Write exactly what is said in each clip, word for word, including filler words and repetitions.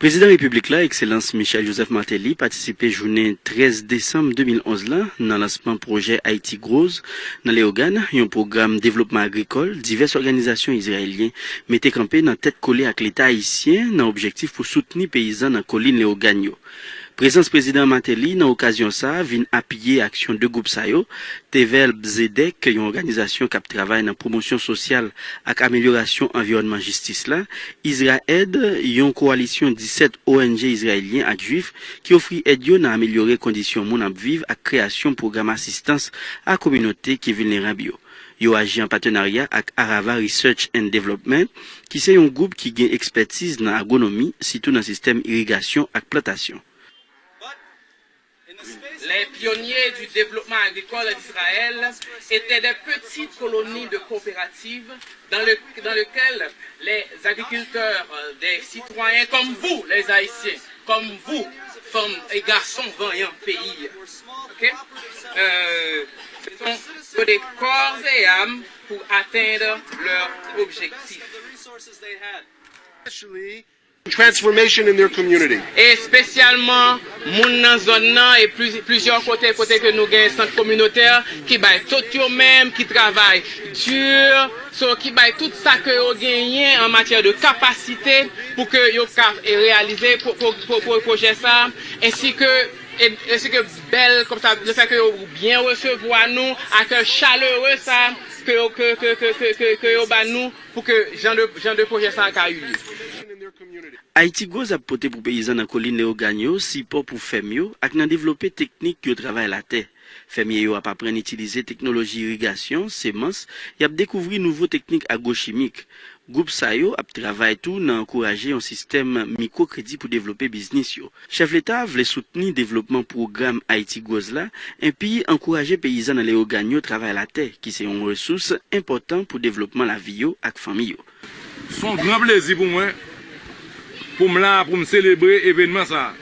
Prezidan Repiblik la, Ekselans Michel Joseph Martelly, patisipe jounen trèz desanm de mil onz la nan lansman pwojè Haiti Grows nan Leyogàn, yon pwogram devlopman agrikòl divès òganizasyon izrayelyen mete kanpe nan tèt kole ak Leta ayisyen nan objektif pou soutni peyizan nan kolin Leyogàn yo. Prezans Prezidan Martelly nan okazyon sa a vin apiye aksyon de gwoup sa yo, Tevel Bzedek, yon òganizasyon k ap travay nan pwomosyon sosyal ak amelyorasyon anviwònman jistis la, Izra Ed, yon kowalisyon disèt O N G izrayelyen ak jwif ki ofri èd yo nan amelyore kondisyon moun ap viv ak kreyasyon pwogram asistans a kominote ki vilnerab yo. Yo aji an patenarya ak Arava Research and Development, ki se yon gwoup ki gen ekspètiz nan agwonomi, sitou nan sistèm irigasyon ak plantasyon. Les pionniers du développement agricole d'Israël étaient des petites colonies de coopératives dans, le, dans lesquelles les agriculteurs, euh, des citoyens comme vous, les Haïtiens, comme vous, femmes et garçons vaillants pays, ok? Euh, se sont donnés corps et âme pour atteindre leur objectif. Transformation in their community. Espesyalman moun nan zòn nan e plizyè kote kote ke nou gen sant kominotè ki bay tout yo menm ki travay di, so ki bay tout sa ke yo genyen an matyè de kapasite pou ke yo ka reyalize pwojè sa ensi ke ensi ke bèl kòm sa le fè ke yo byen resevwa nou akèy chalere sa ke yo ke ke ke ke ke yo ba nou pou ke jan de jan de pwojè sa ka yu lye. Ayiti Gwoz ap pote pou peyizan nan kolin Leyogàn yo sipò pou fèm yo ak nan devlope teknik yo travay latè. Fèmye yo ap aprann itilize teknoloji irigasyon, semans, y ap dekouvri nouvo teknik agwochimik. Gwoup sa yo ap travay tou nan ankouraje yon sistèm mikwokredi pou devlope biznis yo. Chèf Leta a vle soutni devlopman pwogram Ayiti Gwoz la, enpi ankouraje peyizan nan Leyogàn yo travay latè, ki se yon resous enpòtan pou devlopman lavi yo ak fanmi yo. Se yon gran plezi pou mwen pou m la pou m selebre evènman sa a.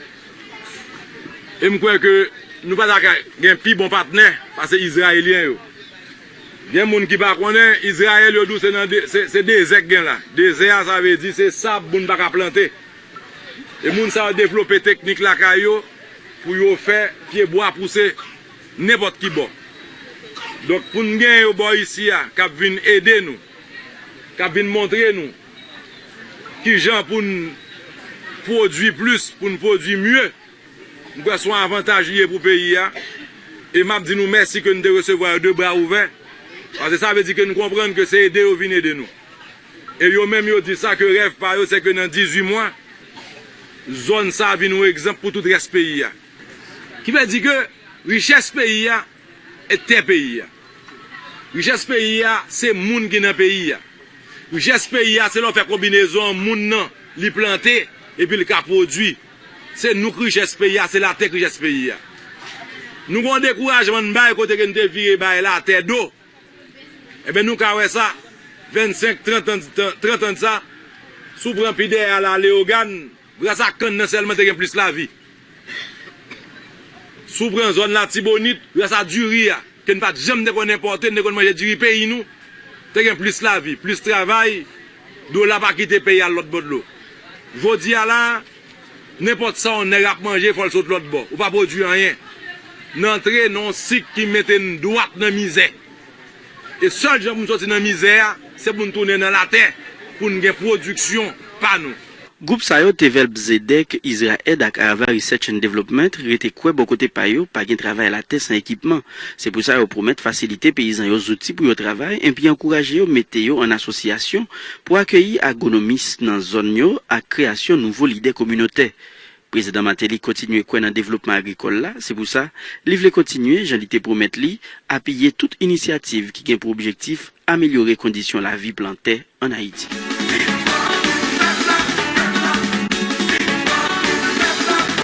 E m kwè ke nou pa ta ka gen pi bon patnè pase Izrayelyen yo. Gen moun ki pa konnen, Izrayèl yo di w se nan de, se, se dezè k gen la. Dezè a sa vle di se sab moun pa ka plante. E moun sa yo devlope teknik lakay yo pou yo fè pyebwa pouse nenpòt ki bò. Donk pou n gen yo bò isi a k ap vin ede nou, k ap vin montre nou kijan pou n pwodui plis, pou n pwodui mye, m kwè se yon avantaj li ye pou peyi a. E m ap di nou mèsi ke n te resevwa yo de bra ouvè, paske sa vle di ke n konprann ke se ede yo vin ede nou. E yo menm yo di sa ke rèv pa yo se ke nan dizuit mwa, zòn sa a vin yon egzanp pou tout rès peyi a. Ki vle di ke richès peyi a e tè peyi a. Richès peyi a se moun ki nan peyi a. Richès peyi a se lè w fè konbinezon an moun nan li plante epi l ka pwodui. Se nou k richès peyi a, se latè k richès peyi a. Nou gen yon dekourajman n bay kote ke n te vire bay latè do. Enben nou ka wè sa, vennsenk, trant an, trant an de sa, si w pran pi dèyè a la Leyogàn, gras a kann nan sèlman te gen plis lavi. Si w pran zòn Latibonit, gras a diri a, ke n pa t janm te konn enpòte, n te konn manje diri peyi nou, te gen plis lavi, plis travay, dola pa kite peyi al lòt bò dlo. Jodi a la, nenpòt sa yon nèg ap manje, fò l sot lòt bò. Ou pa pwodui anyen. N antre nan yon sik ki mete n dwat nan mizè. E sèl jan pou n soti nan mizè a, se pou n tounen nan latè, pou n gen pwodiksyon pa nou. Gwoup sa yo, Tevel Bzedek, Izra Ed ak Arava Research and Development, rete kwè bò kote pa yo, pa gen travay latè san ekipman. Se pou sa yo pwomèt fasilite peyizan yo zouti pou yo travay, enpi ankouraje yo mete yo an asosyasyon pou akeyi agwonomis nan zòn yo ak kreyasyon nouvo lidè kominotè. Prezidan Martelly kontinye kwè nan devlopman agrikòl la, se pou sa, li vle kontinye, jan li te pwomèt li, apiye tout inisyativ ki gen pou objektif amelyore kondisyon lavi plantè ann Ayiti.